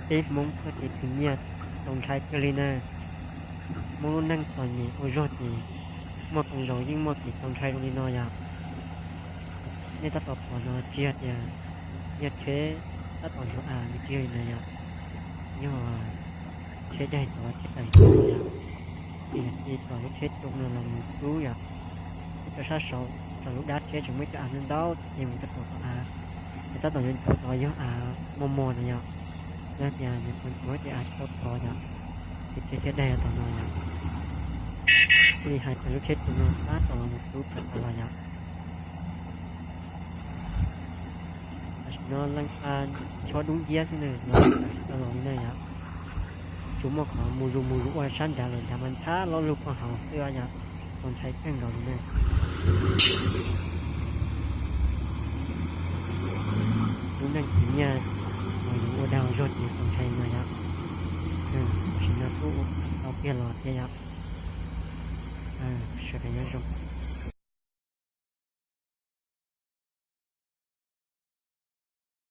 Peb Hmoob txoj kev khwv nyiaj txaus ntshai kawg li na. Hmoob lub neej txom nyem ua zog ces muaj koom zaus yeej muaj kev txaus ntshai zoo li no yom. Nej tab tom pom no tsis yog tias yog tsheb tab tom yuav av, nws tsis yog li ntawd yom. Yog tsheb daig tod tsheb tawm tod yom. Ces yog ces tom lub tsheb rooj no los mus rub yom, rub rau sab saud, rau lub dab tsheb tseem muaj ib co av ntau ntau ces mus rau tom tod av. Ces tab tom yuav nthuav tod yog av mos mos na yom. Yog tias nws nthuav nthuav ces av tsis tau thov yom, ces tsheb thiaj daig tom no yom. Thiaj li hais tias lub tsheb rooj no tab tom los mus rub rau tod los yom. Tam sim no leej qas chob dub nciab xwb na, los tsis tau los li na yom. Tsuas muaj qhov mus zus mus zus ua sab nrad lawm, nrad mas ntxhab loj lug pog haus xwb yom, txaus ntshai kawg nkaus li na. Lub neej khwv nyiaj uas yus ua dag ua zog ces txaus ntshai no yom. Tam sim no kuj ua tau kiag los thiab yom. Sawv daws nyob zoo.